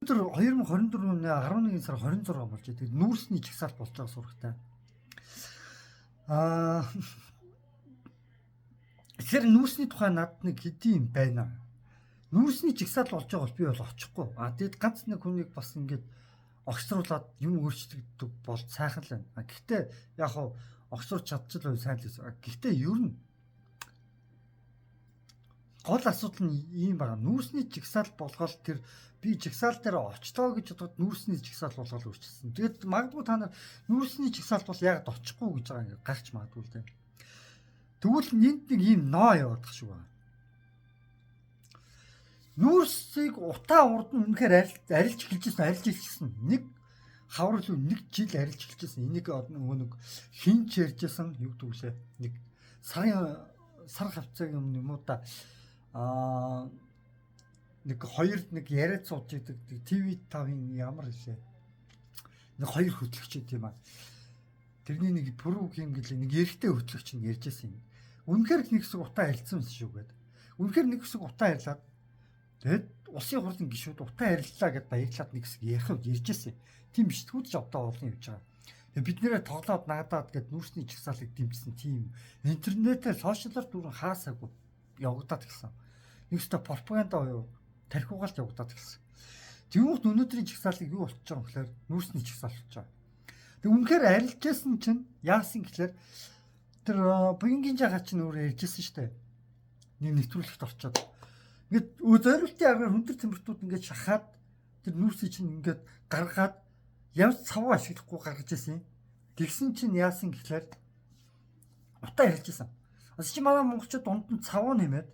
Өнөөдөр 2024 оны 11 сар 26 болж байна. Тэгээд нүүрсний жагсаалт болж байгаа сурагтай. Аа, тэгэхээр нүүрсний тухай надад нэг хэдийн юм байна. Нүүрсний жагсаалт болж байгаа бол би бол очихгүй. Аа, тэгээд ганц нэг хүнийг бас ингээд огцруулаад юм өөрчлөгдөг бол сайхан л байна. А гэхдээ яг хав огцруулж чадчихл сайн л гэсэн. Гэхдээ ер нь гол асуудал нь ийм байгаа. Нүүрсний жагсаал болгоод тэр би жагсаал дээр очлоо гэж бодоход нүүрсний жагсаал болгоод өөрчилсөн. Тэгээд магадгүй та нар нүүрсний жагсаалт бол яагаад очихгүй гэж байгаа юм гарч магадгүй л дээ. Тэгвэл энд нэг ийм ноо яваад тах шиг байна. Нүүрсийг утаа урд нь үнэхээр арилж эхэлжсэн, арилж эхэлжсэн. Нэг хавар руу нэг жил арилж эхэлжсэн. Энийг нөгөө нэг хинч ярьжсэн юу гэдэг вүлээ. Нэг сарын сар хавцааг юм юм уу та нэг хоёр нэг яриад сууж идэг ТV5-ын ямар хэлээ. Нэг хоёр хөтлөгч тийм аа. Тэрний нэг пүрүү юм гэлээ нэг эрэгтэй хөтлөгч нь ярьжсэн юм. Үнэхээр нэг хэсэг утаа харилцсан байсан шүү гээд. Үнэхээр нэг хэсэг утаа харилцаад тэгээд улсын хурлын гишүүд утаа харилцлаа гэд баярлаад нэг хэсэг ярих ярьжсэн. Тийм биш түүд ч одоо олон явж байгаа. Тэгээд бид нэрээ тоглоод наадаад гэд нүүрсний жагсаалыг дэмжсэн тийм интернетээр сошиалар дүүрэн хаасаагүй явагдаад гисэн. Нэг өстө пропаганда буюу тархиугаалт явагдаад гисэн. Тэгвэл өнөөдрийн жагсаалыг юу болчихж байгаа юм гэхээр нүүрсний жагсаал болчихж байгаа. Тэг үнэхээр арилжсэн чинь яасан гэхээр тэр буянгийн жагаа чинь өөрөө ярьжсэн шүү дээ. Нэг нэвтрүүлэгт орчоод. Ингээд зориултын аргаар хүндэр цэмбэртүүд ингээд шахаад тэр нүүрсийг чинь ингээд гаргаад ямар ч цавуу ашиглахгүй гаргаж ирсэн. Тэгсэн чинь яасан гэхээр утаа ярьжсэн. Бас чи манай монголчууд дунд нь цавуу нэмээд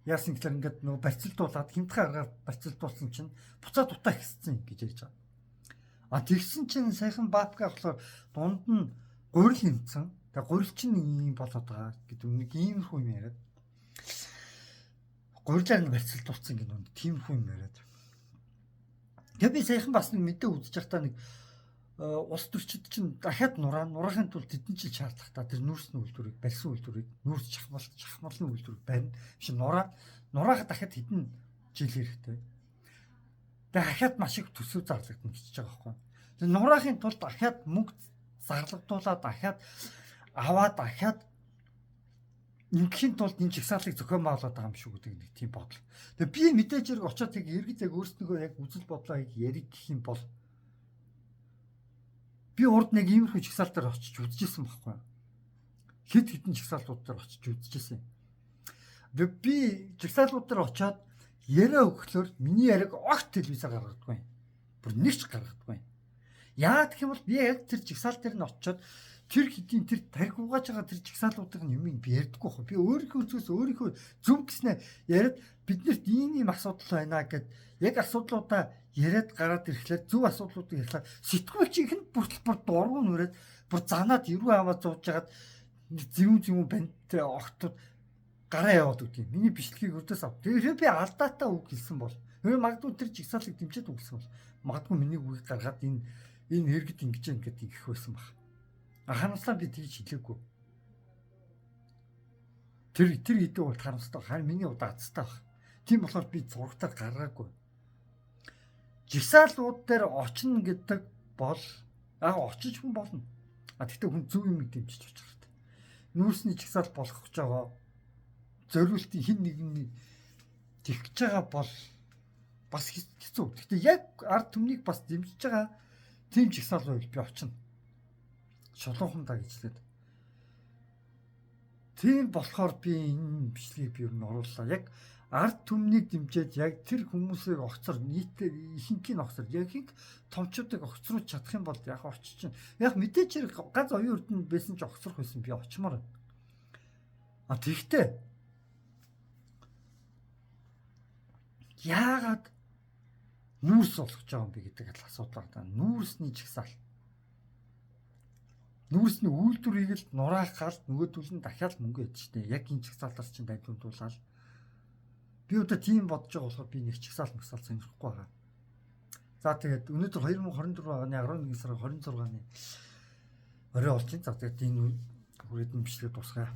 яасан гэхээр ингээд нөгөө барьцалдуулаад хямдхан аргаар барьцалдуулсан чинь буцаад утаа ихссэн гэж ярьж байгаа. А тэгсэн чинь сайхан бабка болохоор дунд нь гурил нэмсэн. Тэгээ гурил чинь ийм болоод байгаа гэдэг нэг иймэрхүү юм яриад. Гурилаар нь барьцалдуулсан гэнэ үнд тиймэрхүү юм яриад. Тэгээ би саяхан бас нэг мэдээ үзэж байхдаа нэг улс төрчид чинь дахиад нураахын тулд тэдэн жил шаардлагатай тэр нүүрсний үйлдвэрийг, барьсан үйлдвэрийг, нүүрс чахмалны үйлдвэрийг барина. Биш нураахад дахиад хэдэн жил хэрэгтэй. Тэгээ дахиад маш их төсөв зарлагдана гэж байгаа байхгүй. Тэгээ нураахын тулд дахиад мөнгө зарлагдуулаад дахиад аваад дахиад ингээхийн тулд энэ жагсаалыг зохион байгуулад байгаа юм шүү гэдэг нэг тийм бодол. Тэгээ би мэдээж хэрэг очиод яг эргэж яг өөрснийгөө яг үзэл бодлоо яг ярих гэх юм бол би урд нэг иймэрхүү жагсаал дээр очиж үзчихсэн байхгүй. Хэд хэдэн жагсаалтууд дээр очиж үзчихсэн. Би жагсаалууд дээр очиод яриа өгөхлөөр миний яриаг огт телевизээр гаргадаггүй. Бүр нэг ч гаргадаггүй. Яагаад гэх юм бол би яг тэр жагсаал дээр нь очиод тэр хэдийн тэр тарих угааж байгаа тэр жагсаалуудын юмыг би ярьдаггүй байхгүй. Би өөрийнхөө үзээс өөрийнхөө зөв гэснээ яриад биднэрт ийм ийм асуудал байна гэд яг асуудлуудаа яриад гараад ирэхлээр зөв асуудлуудыг ярьлаа. Сэтгүүлч ихэнд бүртэл бүр дургуун нүрээд бүр занаад эрүү аваад зууж хагаад зэвүүн зэвүүн банд огтуд гараа яваад өгдөг. Миний бичлэгийг өрдөөс ав. Тэгэхээр би алдаатай үг хэлсэн бол магадгүй тэр жагсаалыг дэмжиж үгэлсэн бол магадгүй миний үгийг гаргаад энэ хэрэгэд ингэж ингэж ингэх байсан баг. Харамслаа би тэгж хэлээгүй. Тэр хэдий бол харамстай. Харин миний удаа азтай баг. Тийм болохоор би зурагтаар гаргаагүй. Жагсаалууд дээр очно гэдэг бол яг очиж хүн болно. А тэгтээ хүн зөв юм дэмжиж очих хэрэгтэй. Нүүрсний жагсаал болох гэж байгаа зориултын хин нэгний тэгж байгаа бол бас хэцүү. Тэгтээ яг ард түмнийг бас дэмжиж байгаа тийм жагсаал байвал би очино. Шулуухан даа гэжлээд. Тийм болохоор би энэ бичлэгийг би ер нь орууллаа. Яг ард түмнийг дэмжиж яг тэр хүмүүсийг огцор нийтээр ихэнхийг огцор яг их томчуудыг огцруулж чадах юм бол яг очиж чинь. Яг мэдээч хэрэг ганц оюун эрдэнэ байсан ч огцрох байсан би очимоор. А тэгтээ яагаад нүүрс болгож байгаа юм бэ гэдэг л асуудал байна. Нүүрсний жагсаал. Нүүрсний үйлдвэрийг л нураах гал нөгөөдөл нь дахиад мөнгө ядчихтэй. Яг энэ жагсаалтаас чинь дайдуулаад би одоо тийм бодож байгаа болохоор би нэг жагсаал мөсаал сонирхгүй байгаа. За тэгээд өнөөдөр 2024 оны 11 сарын 26-ны орой болж байна. За тэгээд энэ хүрээдэн бичлэг дуусгая.